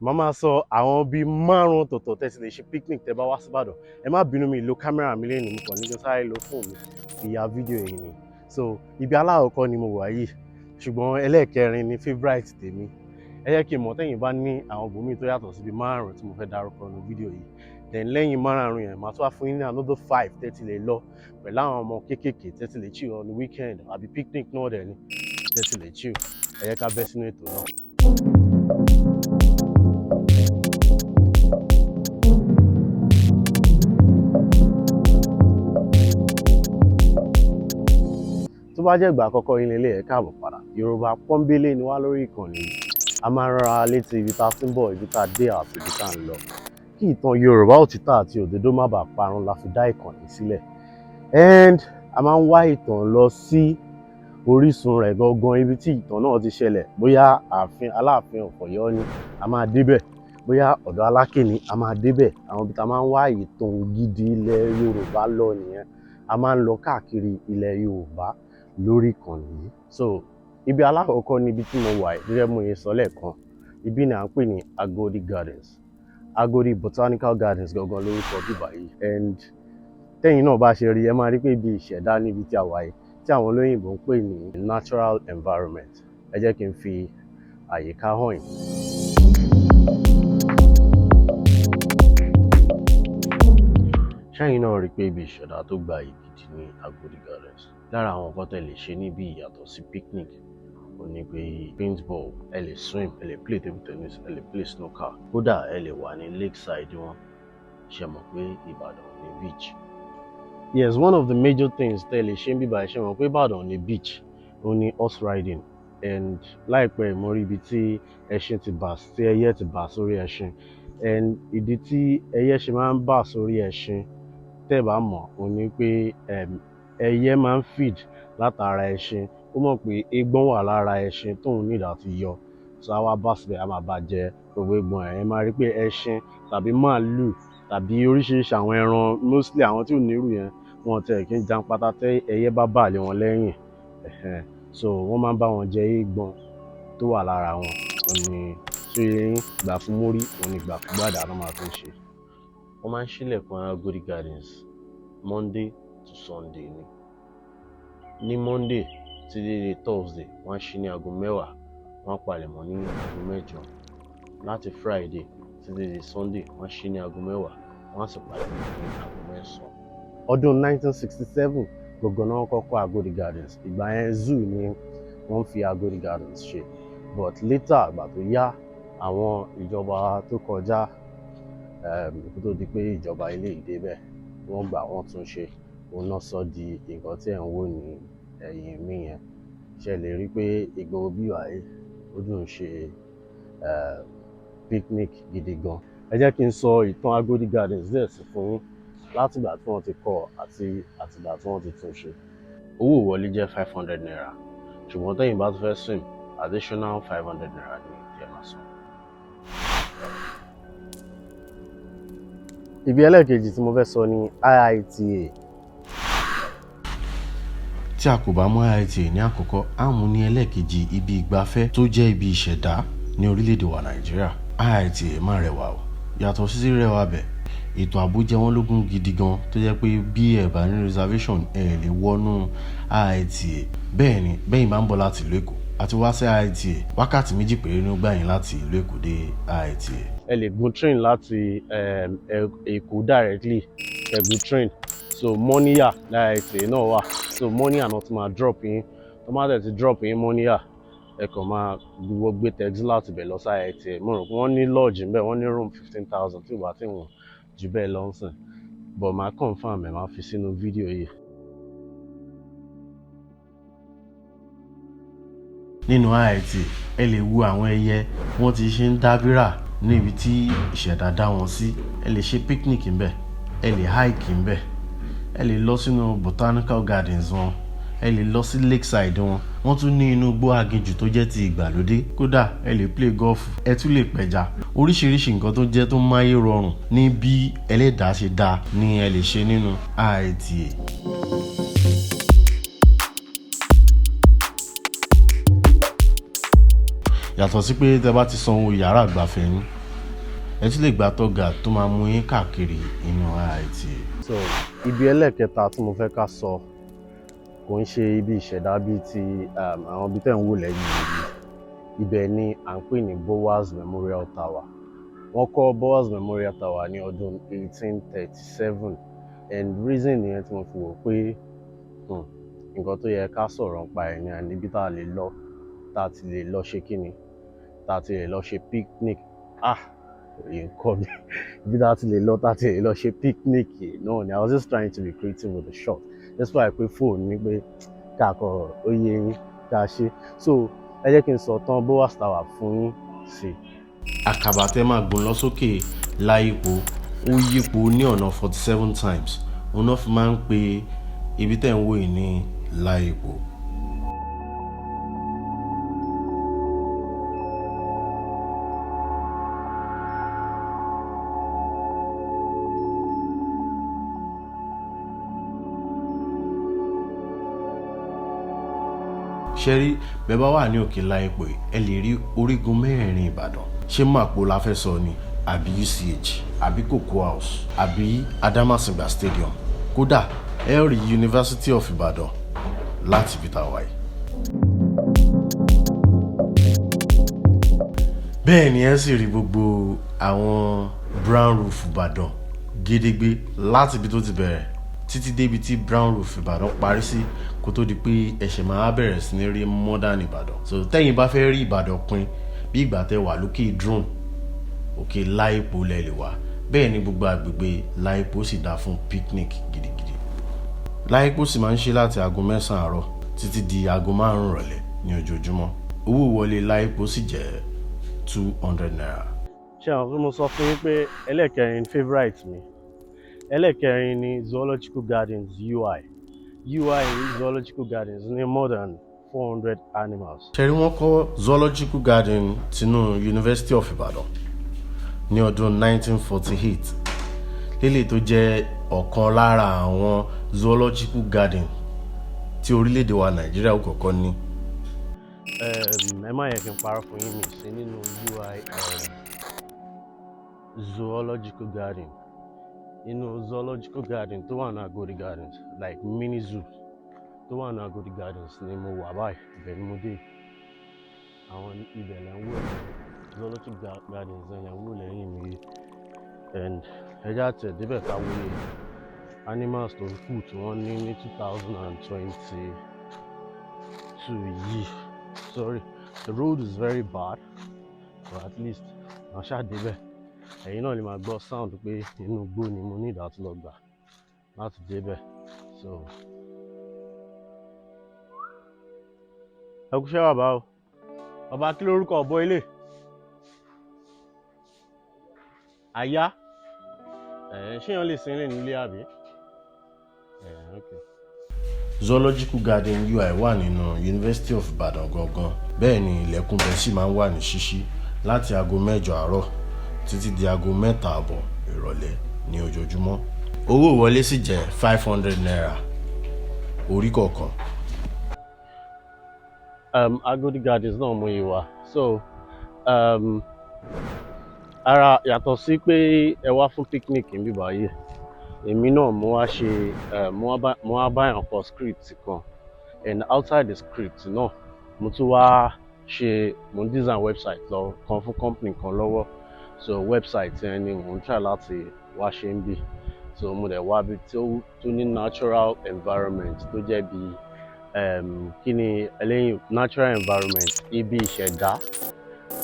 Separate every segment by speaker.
Speaker 1: Màá máa sọ àwọn bíi márùn ọ̀tọ̀ọ̀tọ̀ tẹ́ ti lè ṣe picnic tẹ́ bá wá sí Ìbàdàn. Ẹ má bínú, mi lo camera mi lẹ́nu, mo kàn ní kí n sáré lo fóònù mi fi ya fídíò yìí ni. So ibi alákọ̀ọ́kọ́ ni mo wà yìí, ṣùgbọ́n ẹlẹ́ẹ̀kẹrin ni favourite tèmi. Ẹ jẹ́ kí n mọ̀ tẹ́yin bá ní àwọn ibòmíì tó yàtọ̀ síbi márùn tí mo fẹ́ dárúkọ nínú fídíò yìí. Then lẹ́yìn márùn yẹn, màá tún wá fún yín ní another five tẹ́ ti lè lọ pẹ̀lú àwọn ọmọ kéékèèké, tẹ́ ti lè chill on the weekend, àbí picnic náà dẹ̀ ni tẹ́ ti lè chill. Ẹ jẹ́ ká bẹ́ sínú ètò náà. Tó bá jẹ́ ìgbà àkọ́kọ́ yín lélẹ̀, ẹ káàbọ̀ padà. Yorùbá pọ́nbélé ni wá lórí ìkànnì yìí. A máa ń rán ara létí ibi tá a ti ń bọ̀, ibi tá a dé àti ibi tá a ń lọ, kí ìtàn Yorùbá òtítọ́ àti òdodo má bàa parun la fi dá ìkànnì sílẹ̀. And a máa ń wá ìtàn lọ sí orísun rẹ̀ gangan, ibi tí ìtàn náà ti ṣẹlẹ̀. Bóyá ààfin Aláàfin of Ọ̀yọ́ ni, a máa débẹ̀. Bóyá ọ̀dọ̀ Aláké ni, a máa débẹ̀. Àwọn ibi tá a máa ń wá ìtàn gidi ilẹ̀ Yorùbá lọ nìyẹn. A máa ń lọ káàkiri ilẹ̀ Yorùbá lórí ìkànnì yìí. So ibi alákọ̀ọ́kọ́ ni ibi tí mo wà yìí. Gẹ́gẹ́ bí mo ṣe sọ lẹ́ẹ̀kan, ibi ni à ń pè ní Agodi Gardens, Agodi Botanical Gardens gangan lórúkọ bíbá yìí. And tẹ́yìn náà bá ṣe rí, ẹ máa rí pé ibi ìṣẹ̀dá níbi tí a wà yìí, tí àwọn olóyìnbó ń pè ní natural environment. Ẹ jẹ́ kí n fi àyíká hàn yín. Ṣẹ́yìn náà rí i pé ibi ìṣẹ̀dá tó gbayì gidi ní Agodi Gardens? Lára àwọn nǹkan tẹ́ lè ṣe níbí yàtọ̀ sí picnic ó ní pé paintball, ẹ lè swim, ẹ lè play table tennis, ẹ lè play snooker, kódà ẹ lè wà ní lakeside wọn. Ṣe mọ̀ pé Ìbàdàn ní beach? Yes, one of the major things tẹ́ lè ṣe níbí báyìí, ṣe mọ̀ pé Ìbàdàn ní beach, ó ní horse riding. And láìpẹ́, mo rí ibi tí ẹṣin ti bà, tí ẹyẹ ti bà sórí ẹṣin. And ìdí tí ẹyẹ ṣe máa ń bà sórí ẹṣin, tẹ́ ẹ bá mọ̀, ó ní pé ẹyẹ máa ń feed látara ẹṣin. Ó mọ̀ pé eégbọn wà lára ẹṣin tóun need àti yọ, so á wá bá síbẹ̀, á máa bá jẹ gbogbo eégbọn ẹ̀. Ẹ máa rí pé ẹṣin tàbí màálù tàbí oríṣiríṣi àwọn ẹran, mostly àwọn tí ò nírù yẹn, wọn tẹ̀ kí ń janpata tẹ́ ẹyẹ bá bà lé wọn lẹ́yìn. So wọ́n máa ń bá wọn jẹ eégbọn tó wà lára wọn. Òun ni tó yẹ yín gbà fún mórí, òun ni gbà fún gbàdá ló máa tún ṣe. Wọ́n máa ń ṣílẹ̀kùn Agodi Gardens Monday to Sunday ni. Ní Monday títí dé Thursday, wọ́n á ṣí ní aago 10, wọ́n á palẹ̀mọ́ ní aago 8. Láti Friday títí dé Sunday, wọ́n á ṣí ní aago 10, wọ́n á sì palẹ̀mọ́ ní aago 9. Ọdún 1967 gbogbo náà kọ́kọ́ Agodi Gardens. Ìgbà yẹn, zoo ni wọ́n fi Agodi Gardens ṣe, but later, ìgbà tó yá, àwọn ìjọba tó kọjá, kó tó di pé ìjọba ilé yìí débẹ̀, wọ́n gbà wọ́n tún ṣe. Òun náà sọ di nǹkan tí ẹ̀ ń wò ní ẹ̀yìn mi yẹn. Ṣe lè rí pé ìgboro bíbá yìí, ó dùn ṣe picnic gidi gan. Ẹ jẹ́ kí n sọ ìtàn Agodi Gardens díẹ̀ sí fún yín, látìgbà tí wọ́n ti kọ́ àti àtìgbà tí wọ́n ti tún ṣe. Owó ìwọlé jẹ́ ₦500, ṣùgbọ́n tẹ́yin bá tún fẹ́ swim, additional ₦500 ní tí ẹ máa san. Ibi ẹlẹ́ẹ̀kejì tí mo fẹ́ sọ ni IITA.
Speaker 2: Tí a kò bá mú IITA ní àkọ́kọ́, á mú ní ẹlẹ́ẹ̀kejì ibi ìgbafẹ́ tó jẹ́ ibi ìṣẹ̀dá ní orílẹ̀-èdè wa Nàìjíríà. IITA má rẹwà o. Yàtọ̀ sí rẹwà bẹ̀, ètò ààbò jẹ́ wọ́n lógún gidi gan, tó jẹ́ pé bí ẹ bá ní reservation, ẹ lè wọnú IITA. Bẹ́ẹ̀ ni bẹ́yìn bá ń bọ̀ láti ìlú Èkó àti wá sí IITA, wákàtí 2 péré ní ó gbà yín láti ìlú Èkó dé IITA.
Speaker 1: Ẹ lè gun train láti Èkó directly, ẹ gun train. So Mọ́níyà ní IITA náà wà, so Mọ́níyà náà ti máa drop yín. Tó má dẹ̀ ti drop yín Mọ́níyà, ẹ kàn máa gbogbo gbé taxi láti bẹ̀ lọ sí IITA. Mo rò pé wọ́n ní lodge ńbẹ̀, wọ́n ní room 15,000, tí ò bá tí wọ́n jù bẹ́ẹ̀ lọ ń sìn, but màá confirm ẹ̀, máa fi sínú fídíò yìí.
Speaker 2: Nínú IITA, ẹ lè wo àwọn ẹyẹ wọ́n ti ṣe ń dábírà ní ibi tí ìṣẹ̀dá dá wọn sí. Ẹ lè ṣe picnic ńbẹ̀, ẹ lè hike ńbẹ̀, ẹ lè lọ sínú botanical gardens wọn, ẹ lè lọ sí lakeside wọn. Wọ́n tún ní inú igbó aginjù tó jẹ́ ti ìgbàlódé. Kódà ẹ lè play golf, ẹ tún lè pẹja. Oríṣiríṣi nǹkan tó jẹ́ tó máyé rọrùn ní bí ẹlẹ́dàá ṣe dá ni ẹ lè ṣe nínú IITA. Yàtọ̀ sí pé tẹ bá ti sanwó yàrá àgbàfẹ́ yín. Ẹ tún lè gba tour guide tó máa mú yín káàkiri inú IITA.
Speaker 1: So ibi ẹlẹ́ẹ̀kẹta tí mo fẹ́ ká sọ kò ń ṣe ibi ìṣẹ̀dá bíi ti àwọn ibi tẹ́ ń wò lẹ́yìn yìí. Ibẹ̀ ni à ń pè ní Boaz Memorial Tower. Wọ́n kọ́ Boaz Memorial Tower ní ọdún 1837, and reason nìyẹn tí mo fi wò pé nǹkan tó yẹ ká sọ̀rọ̀ nípa ẹ̀ ní níbi tá a lè lọ, tá a ti lè lọ ṣe kíni, tá a ti lè lọ ṣe picnic. Ah, òye ń kọ́ mi. Ibi tá a ti lè lọ, tá a ti lè lọ ṣe picnic náà ni. I was just trying to be creative with the shot. That's why pé fóònù ni pé ká kọ oyè yín ká ṣe. So ẹ jẹ́ kí n sọ tán Boaz Tower fún yín sí.
Speaker 2: Àkàbà tẹ́ máa gùn lọ sókè Láyípo, ó yípo ní ọ̀nà 47 times. Òun náà fi máa ń pe ibi tẹ́ ń wò yìí ní Láyípo. Ṣé rí, bẹ́ẹ̀ bá wà ní òkè Láyípo yìí, ẹ lè rí orígun mẹ́rẹ̀ẹ̀rin Ìbàdàn. Ṣé Mápó la fẹ́ sọ ni, àbí UCH, àbí Cocoa House, àbí Adamasingba Stadium? Kódà ẹ rí University of Ibadan láti ibi tá a wà yìí. Bẹ́ẹ̀ ni ẹ sì rí gbogbo àwọn brown roof Ìbàdàn gédégbé láti ibi tó ti bẹ̀rẹ̀ títí débi tí brown roof Ìbàdàn parí sí, kó tó di pé ẹ̀ṣẹ̀ máa bẹ̀rẹ̀ sí ní rí modern Ìbàdàn. So tẹ́yìn bá fẹ́ rí Ìbàdàn pin bí ìgbà tẹ́ wà lókè drone, òkè Láìpo lẹ lè wà. Bẹ́ẹ̀ ni gbogbo àgbègbè Láìpo sì dáa fún picnic gidigidi. Láìpo sì máa ń ṣe láti aago 9 àárọ̀ títí di aago 5 ìrọ̀lẹ́ ní ojoojúmọ́. Owó ìwọlé Láìpo sì jẹ́ ₦200.
Speaker 1: Ṣé àwọn tí mo sọ fún yín pé ẹlẹ́ẹ̀kẹrin favourite mi, ẹlẹ́ẹ̀kẹrin ni Zoological Gardens UI. UI Zoological Gardens ní more than 400 animals.
Speaker 2: Ṣé rí, wọ́n kọ́ Zoological Garden tinú University of Ibadan ní ọdún 1948, lélẹ̀ tó jẹ́ ọ̀kan lára àwọn zoological garden tí orílẹ̀-èdè wa Nàìjíríà ó kọ́kọ́ ní.
Speaker 1: Ẹ má yẹ kí n parọ́ fún yín, mi sí nínú UI Zoological Garden. Inú Zoological Garden tó wà ní Agodi Gardens, like mini zoo tó wà ní Agodi Gardens ni mo wà báyìí. Ibẹ̀ ni mo dé. Àwọn ibẹ̀ lẹ́ ń wò, Zoological Gardens lẹ́ ń wò lẹ́yìn mi yìí. And ẹ já tẹ̀ débẹ̀ ká wo iye animals tó kù tí wọ́n ní ní 2022 yìí. Sorry, the road is very bad, but at least màá ṣáà débẹ̀. Ẹ̀yin náà lè máa gbọ́ sound pé inú igbó ni mo ní ìdá tí lọ gbà láti débẹ̀. So ẹ kúṣẹ́ bàbá o. Bàbá, kí lórúkọ ọ̀bọ ilé? Àyá ẹ̀, ṣé èèyàn lè sin ilé nílé àbí? Ẹ̀, okay.
Speaker 2: Zoological Garden UI wà nínú University of Ibadan gangan. Bẹ́ẹ̀ ni ilẹ̀kùn bẹ̀ sì máa ń wà ní ṣíṣí láti aago 8 àárọ̀ títí di aago 3:30 ìrọ̀lẹ́ ní ojoojúmọ́. Owó ìwọlé sì jẹ́ ₦500 orí kọ̀ọ̀kan.
Speaker 1: Agodi Gardens náà mo yìí wá. So ara yàtọ̀ sí pé ẹ wá fún picnic níbí báyìí, èmi náà mo wá ṣe mo wá báyàn kọ script kan, and outside the script náà, mo tún wá ṣe, mo ń design website lọ kan fún company kan lọ́wọ́. So website yẹn ni mo ń try láti wá ṣe ń bì. So mo dẹ̀ wá bí tó ní natural environment tó jẹ́ bí kí ni ẹlẹ́yìn natural environment, ibi ìṣẹ̀dá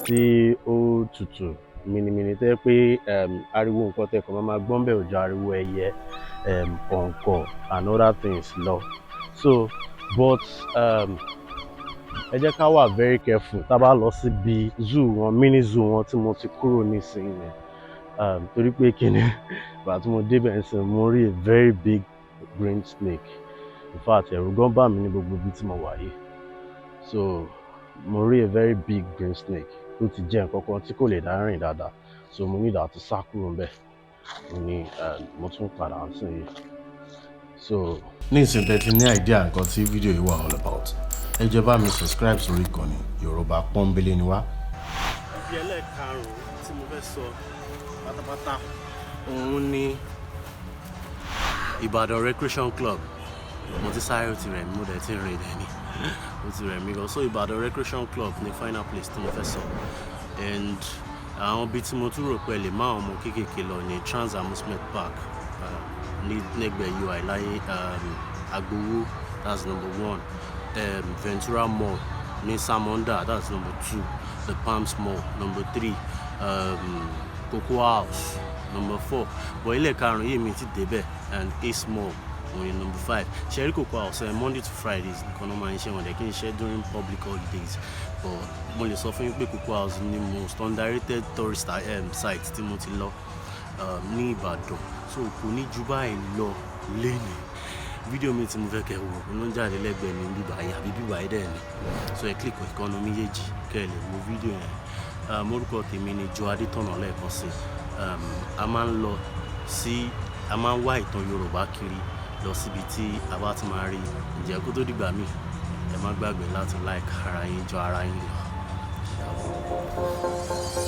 Speaker 1: tí ó tutù mìnìmìnì, tó jẹ́ pé ariwo nǹkan tẹ́ kàn máa máa gbọ́n bẹ́ẹ̀ ò ju ariwo ẹyẹ, kọ̀ǹkọ̀ and other things lọ. So but ẹ jẹ́ ká wà very careful tá a bá lọ síbi zoo wọn, mini zoo wọn tí mo ti kúrò nísìnyí yẹn, torí pé kí ni, ìgbà tí mo débẹ̀ nísìnyí, mo rí a very big green snake. In fact, ẹ̀rù gan bà mí ní gbogbo ibi tí mo wà yìí. So mo rí a very big green snake tó ti jẹ́ nǹkan kan tí kò lè dá rìn dáadáa, so mo need àti sá kúrò ńbẹ̀ ní mo tún padà nísìnyí. So
Speaker 2: ní ìsìn tẹ́ ti ní idea nǹkan tí fídíò yìí wà all about, ẹ jọ̀ọ́, bá mi subscribe sórí ìkànnì. Yorùbá pọ́nbélé ni wá.
Speaker 1: Ibi ẹlẹ́ẹ̀karùn-ún tí
Speaker 2: tí mo fẹ́ sọ pátápátá òun ni Ìbàdàn Recreation Club. Mo ti sáré, ó ti rẹ̀ mí, mo dẹ̀ ti rìn dẹ̀ ni, ó ti rẹ̀ mí gan. So Ìbàdàn Recreation Club ni final place tí mo fẹ́ sọ. And àwọn ibi tí mo tún rò pé lè má àwọn ọmọ kéékèèké lọ ní Trans Amusement Park ní lẹ́gbẹ̀ẹ́ UI láyé Agbowó, that's number one. Ventura Mall ní Samonda, that's number two. The Palms Mall, number three. Cocoa House, number four. But ilé karùn-ún yìí mi ti débẹ̀. And Ace Mall, òun ni number five. Ṣé ẹ rí Cocoa House ẹ, Monday to Fridays nìkan náà máa ń ṣe, wọn dẹ̀ kí n ṣe during public holidays. But mo lè sọ fún yín pé Cocoa House ni most underrated tourist site tí mo ti lọ ní Ìbàdàn. So kò ní ju báyìí lọ lénìí. Fídíò mi tí mo fẹ́ kẹ́ wò ló ń jáde lẹ́gbẹ̀ẹ́ mi bíbá yìí àbí bíbá yìí dẹ̀ ni. So ẹ click ìkànnì méjèèjì kẹ́ ẹ lè wo fídíò yẹn. Orúkọ tèmi ni Joe Adétọ̀nà lẹ́ẹ̀kan sí. A máa ń lọ sí, a máa ń wá ìtàn Yorùbá kiri lọ síbi tí a bá ti máa rí. Ǹjẹ́ kó tó dìgbà míì, ẹ má gbàgbé láti like ara yín jọ ara yín lọ. Dàbọ̀.